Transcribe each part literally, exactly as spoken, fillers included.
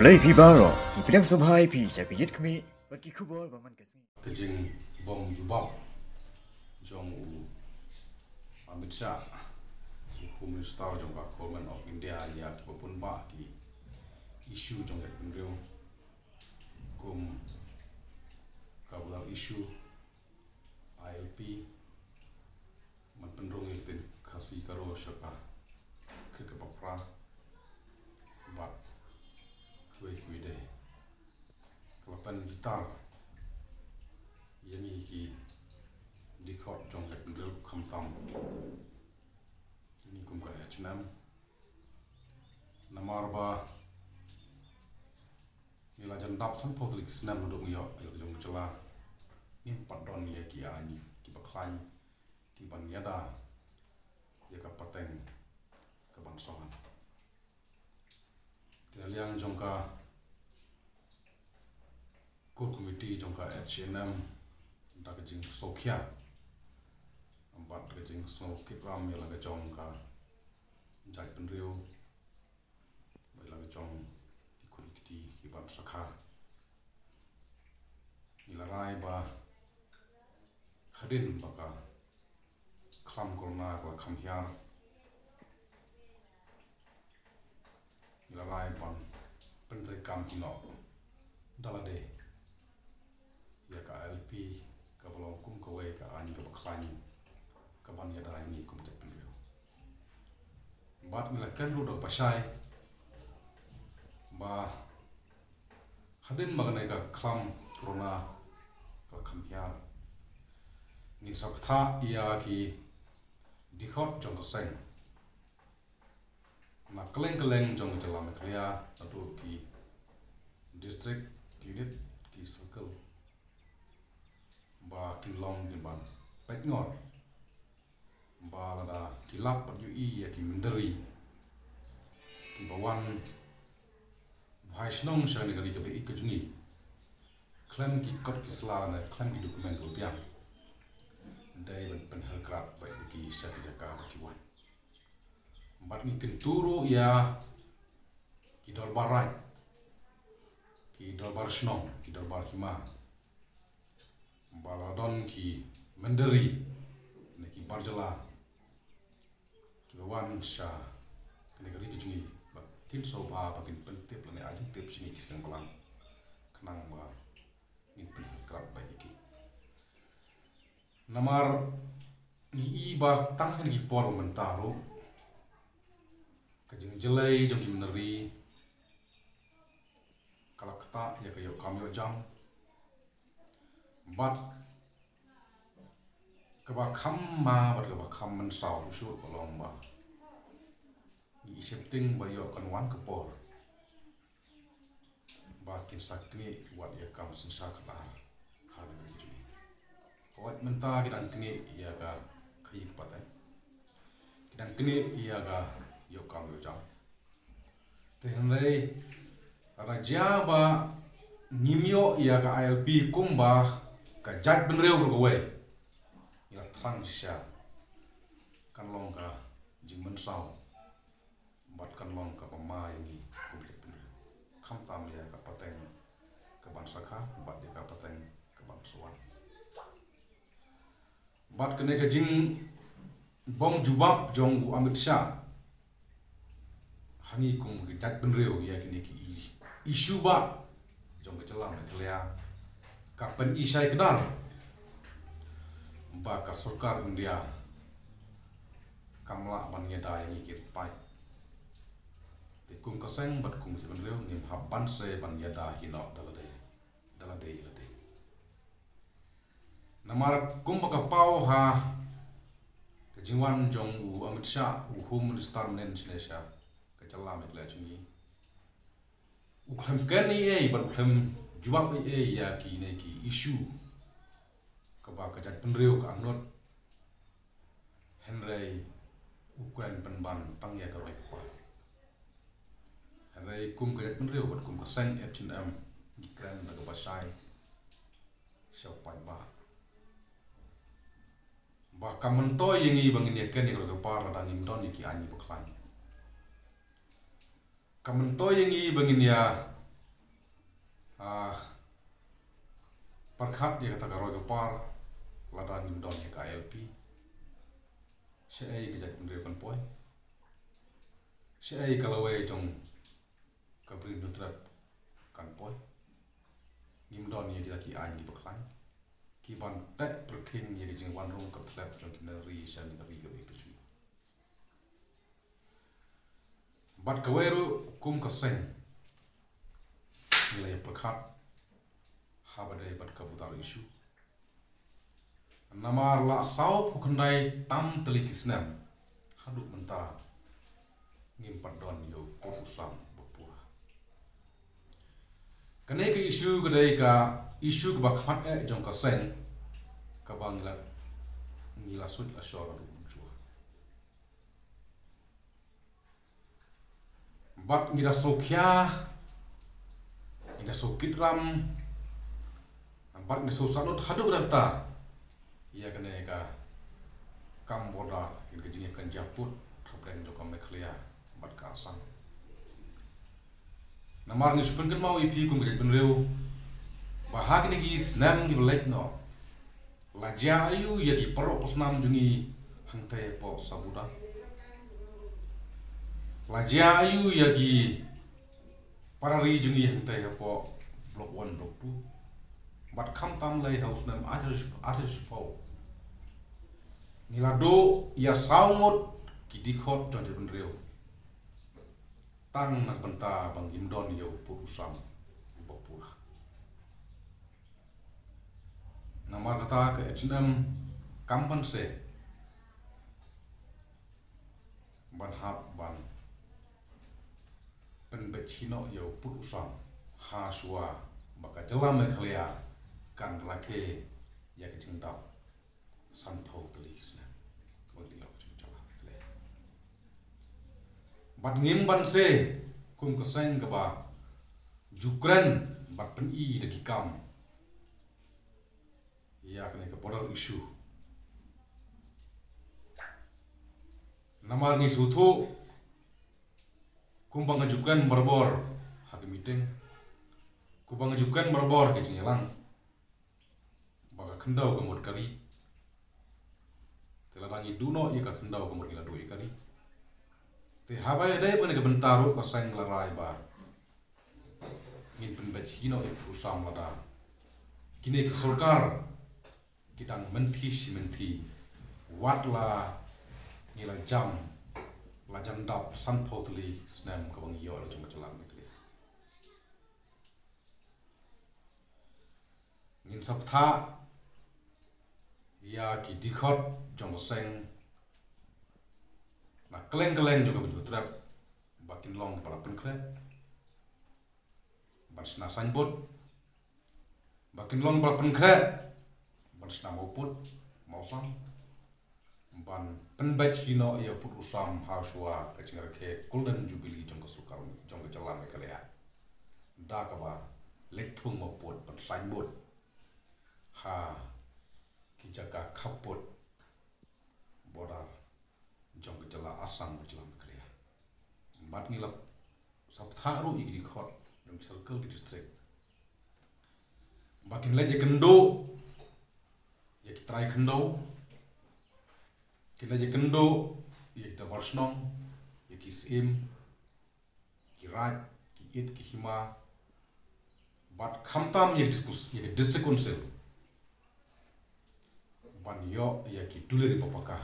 Lei phi baroh, ngi pdiang sngewbha ïa phi sha ka Ïit Khmih bad ki khubor ba man ka sngi. Ka jingbym jubab jong u Amit Shah, u Home Minister jong ka Government of India, ïa kiba bun bah ki issue jong ka jaitbynriew, kum ka border issue, I L P, ban pynrung ïa ka ktien Khasi Garo sha ka kyrkhu ba phra bad kiwei kiwei de. Ka la pynbitar ïa ngi ki dkhot jong ka jaitbynriew, khamtam ngi kum ka H N M. Namar ba ngi la jan dap sanphew tylli ki snem naduh ngi ïoh ïa la ka jong ka jylla, ngim pat don ïa ki aiñ kiba khlaiñ kiban ïada ïa ka pateng kaban sa wan. Te na liang jong ka Core Committee jong ka H N M, da ka jingsngewkhia bad ka jingsngewkitram ïa la ka jong ka jaitbynriew bad la ka jong ki khun ki kti kiban sakha, ngi la rai ba hadien ba ka khlam corona ka la kham hiar, ngi la rai ban pyntreikam kynnoh da lade ïa ka I L P, kaba long kum kawei ka aiñ kaba khlaiñ kaban ïada ïa ngi kum ka jaitbynriew. Bad ngi la kren ruh da kaba shai ba hadien ba kane ka khlam corona ka la kham hiar, ngin sa bthah ïa ki dkhot jong ka seng na kylleng kylleng jong ka jylla Meghalaya, naduh ki district, ki unit, ki circle, ba kin long kin ban peit ngor ba lada ki lap bad ïohi ïa ki mynder ri kiba wan bha shnong sha kane ka ri kaba ïeit ka jong ngi, khlem ki kot ki sla ne khlem ki document ba biang, dei ban pynher krad bad ïa ki sha ki jaka ba ki wan. Bad ngi kyntu ruh ïa ki dorbar raid, ki dorbar shnong, ki dorbar hima, ba la don ki mynder ri ne ki bar jylla kiba wan sha kane ka ri ka jong ngi, ba kin sngewbha ba kin pyntip lane ai jingtip sha ngi ki seng balang, khnang ba ngin pynkrad bad ïa ki. Namar ngi i ba tang ha kine ki por mynta ruh ka jingjyllei jong ki mynder ri ka la ktah ïa ka ïoh kam ïoh jam. Bad kaba kham ma bad kaba kham mynsaw shuh ka long ba ngi i sheptieng ba ïoh kan wan ka por ba kin sa knieh wat ïa ka kam synshar khadar ha kane ka ri jong ngi. Wat mynta ki dang knieh ïa ka khaïi ka pateng, ki dang knieh ïa ka ïoh kam ïoh jam. Te hynrei lada jia ba ngim ïoh ïa ka I L P kumba ka jaitbynriew baroh kawei, ïa thrang shisha kan long ka jingmynsaw bad kan long kaba ma ïa ngi kum ki jaitbynriew, khamtam ïa ka pateng kaban sakha bad ïa ka pateng kaban sa wan. Bad kane ka jingbym jubab jong u Amit Shah ha ngi kum ki jaitbynriew ïa kine ki i-, issue ba jong ka jylla Meghalaya ka pyni shai kdar ba ka sorkar India kam lah ban ïada ïa ngi ki paid. Te kum ka seng bad kum ki jaitbynriew ngim hap ban sa ban ïada kino da lade, da lade ïa lade. Namar kumba ka paw ha ka jingwan jong u Amit Shah, u Home Minister mynhynnin sha ka jylla Meghalaya jong ngi, u khlem kren ei ei bad u khlem jubab ei ei ïa kine ki issue kaba ka jaitbynriew ka angnud. Hynrei u kren pynban tang ïa ka roi ka par. Hynrei kum ka jaitbynriew bad kum ka seng H N M ngi kren da kaba shai sha u paidbah ba kam myntoi ïa ngi ba ngin ïa kren ïa ka roi ka par lada ngim don ïa ki aiñ ba khlaiñ. Kam myntoi ïa ngi ba ngin ïa Pyrkhat ïa kata ka roi ka par, lada ngim don ïa ka I L P, shaei ka jaitbynriew kan poi? Shaei ka lawei jong ka Bri Hynñiewtrep kan poi? Ngim don ïa kita ki aiñ kiba khlaiñ kiban teh pyrkhing ïa ka jingwan rung ka thlep jong ki nongri sha kane ka ri kaba ïeit. Bad kawei ruh kum ka seng ngi la ïa pyrkhat haba ïadei bad ka border issue. Namar la sawphew khyndai tam tylli ki snem haduh mynta ngim pat don ïa u pud u sam ba pura. Kane ka issue ka dei ka issue kaba khmat eh jong ka seng, kaba ngi la, ngi la suit la shor haduh mynshwa. Bad ngi da sngewkhia, ngi da sngewkit ram, bad ngi da sngewsahnud haduh katta ïa kane ka kam border, ïa ka jingïakynja pud hapdeng jong ka Meghalaya bad ka Assam. Namar ngi shu pynkynmaw ïa phi kum ka jaitbynriew ba ha kine ki snem kiba leit noh, la jia aiu ïa ki paralok parsnam jong ngi hangtei hapoh Sabuda? La jia aiu ïa ki para ri jong ngi hangtei hapoh Block One, Block Two? Bad khamtam lei ha u snem arhajar, arhajar shiphew, ngi la duh ïa saw ngut ki dkhot jong ka jaitbynriew tang na ka bynta ba ngim don ïa u pud u sam uba pura. Namar kata ka H N M kam banse ban hap ban pynbeit hi noh ïa u pud u sam hashwa ba ka jylla Meghalaya kan rakhe ïa ka jingdap sanphew tylli ki snem. Bad ngim banse kum ka seng kaba ju kren bad pyni da ki kam ïa kane ka border issue. Namar ngi sngewthuh kumba nga ju kren barabor ha ki meeting, kumba nga ju kren barabor ha ki jingïalang, ba ka khyndew ka mut ka ri. Te lada ngi duh noh ïa ka khyndew ka mut ngi la duh ïa ka ri. Te haba ïadei bad kane ka bynta ruh ka seng la rai ba ngin pynbeit hi noh ïa u pud u sam lada kine ki sorkar ki dang mynthi shi mynthi, wat la ngi la jam, la jan dap sanphew tylli snem kaba ngi ïoh la jong ka jylla Meghalaya. Ngin sa bthah ïa ki dkhot jong ka seng na kylleng kylleng jong ka Bri Hynñiewtrep ba kin long ba la pynkhreh ban shna signboard, ba kin long ba la pynkhreh ban shna mawpud mawsam, ban pynbeit hi noh ïa u pud u sam hashwa ka jingrakhe Golden Jubilee jong ka sorkar jong ka jylla Meghalaya da kaba leit thung mawpud ban signboard ha ki jaka khappud border jong ka jylla Assam bad jylla Meghalaya. Bad ngi la sa bthah ruh ïa ki dkhot jong ki circle, ki district, ba kin leit ïakynduh ïa ki trai khyndew, kin leit ïakynduh ïa ki dorbar shnong, ïa ki syiem, ki raid, ki it, ki hima, bad khamtam ïa ki diskus-, ïa ki district council, ban ïoh ïa ki duliri ba paka,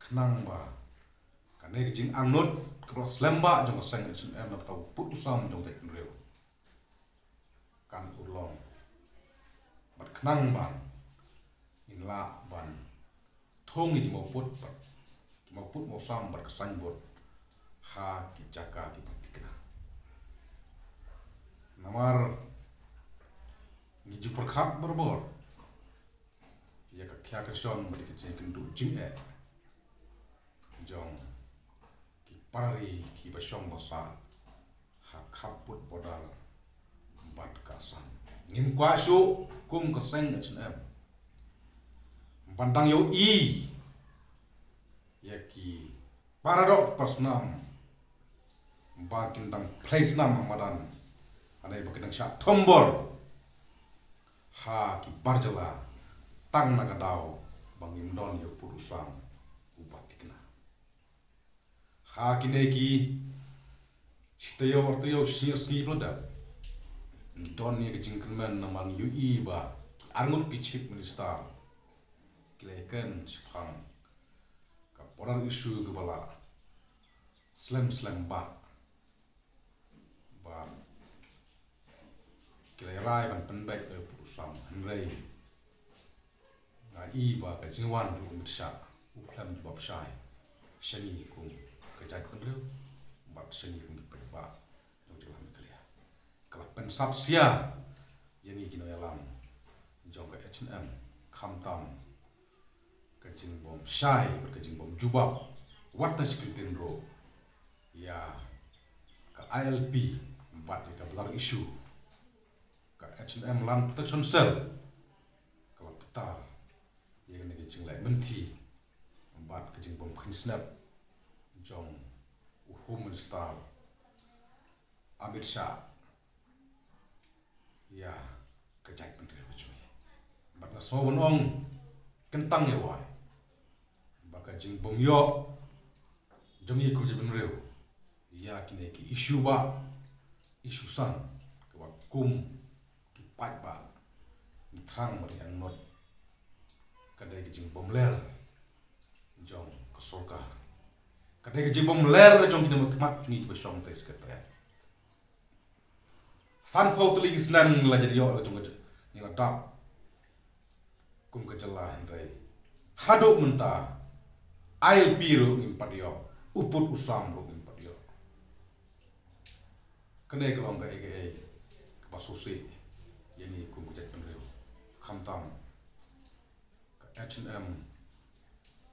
khnang ba kane ka jingangnud kaba la slem bha jong ka seng H N M na ka bynta u pud u sam jong ka jaitbynriew kan urlong, bad khnang ba ngin lah ban thung ïa ki mawpud, bad ki mawpud mawsam bad ka signboard ha ki jaka kiba thikna. Namar ngi ju pyrkhat barabor ïa ka khia kyrshan bad ka jingkynduh jingeh jong ki para ri kiba shong ba sah ha khappud border bad ka Assam. Ngim kwah shuh kum ka seng H N M ban dang ïohi ïa ki para doh para snam ba kin dang plie snam ha madan, hynrei ba kin dang shah thombor ha ki bar jylla tang na ka daw ba ngim don ïa u pud u sam uba thikna. Ha kine ki shi taïew ar taïew, shi sngi, sngi ba la dep, ngi don ïa ka jingkyrmen namar ngi ïohi ba ki arngut ki Chief Minister ki la ïakren shaphang ka border issue kaba la slem slem ba, ba ki la rai ban pynbeit ïa u pud u sam, hynrei nga i ba ka jingwan jong u Amit Shah u khlem jubab shai sha ngi kum ka jaitbynriew bad sha ngi kum ki paidbah jong jylla Meghalaya. Ka la pynsat sia ïa ngi ki nongïalam jong ka H N M, khamtam ka jingbym shai bad ka jingbym jubab wat na shi kyntien ruh ïa ka I L P bad ïa ka border issue. Ka H N M Land Protection Cell ka la putar ïa kane ka jingleh mynthi bad ka jingbym kheiñ snep jong u Home Minister Amit Shah ïa ka jaitbynriew jong ngi. Bad nga sngew ban ong kyntang ïa wai ba ka jingbym ïoh jong ngi kum jaitbynriew ïa kine ki issue ba, issue san, kaba kum ki paidbah ngi thrang bad ngi angnud, ka dei ka jingbymler jong ka sorkar, ka dei ka jingbymler jong kine ki nongmihkhmat jong ngi kiba shong tei Secretariat. Sanphew tylli ki snem ngi la jan ïoh la jong ka jylla, ngi la dap kum ka jylla, hynrei haduh mynta I L P ruh ngim pat ïoh, u pud u sam ruh ngim pat ïoh. Kane ka long kaei kaei kaba sngewsih ïa ngi kum ka jaitbynriew. Khamtam ka H N M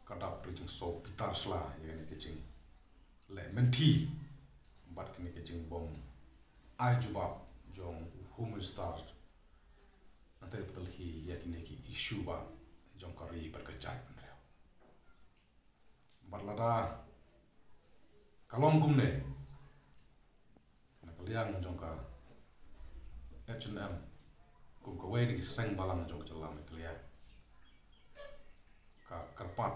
ka dap da ka jingsngew bitar sla ïa kane ka jingleh mynthi bad kane ka jingbym ai jubab jong u Home Minister. Nangta pat hi ïa kine ki issue ba jong ka ri bad ka jaitbynriew. Bad lada ka long kumne, na ka liang jong ka H N M kum kawei na ki seng balang jong ka jylla Meghalaya, ka kyrpad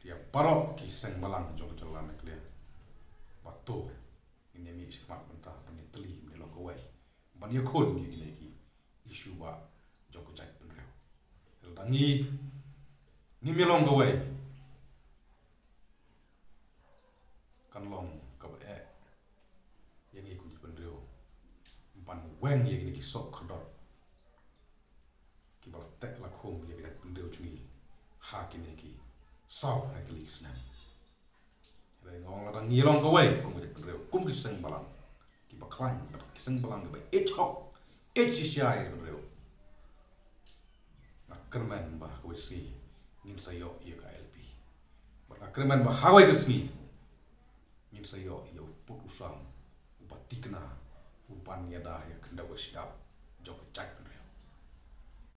ïa baroh ki seng balang jong ka jylla Meghalaya ba to ngin ïa mih shakhmat mynta ban ïatylli, ban ïa long kawei, ban ïakhun ïa kine ki issue ba jong ka jaitbynriew. Lada ngi ngim ïa long kawei, kan long kaba eh ïa ngi kum jaitbynriew ban weng ïa kine ki soh kdor kiba la teh la khum ïa ka jaitbynriew jong ngi ha kine ki saw hynriew tylli ki snem. Hynrei nga ong lada ngi long kawei kum ka jaitbynriew, kum ki seng balang kiba khlaiñ bad ki seng balang kiba ïeit hok ïeit shisha ïa ka jaitbynriew, nga kyrmen ba ha kawei ka sngi ngin sa ïoh ïa ka I L P. Bad nga kyrmen ba ha kawei ka sngi ngin sa ïoh ïa u pud u sam uba thikna, uban ïada ïa ka khyndew ka shyiap jong ka jaitbynriew.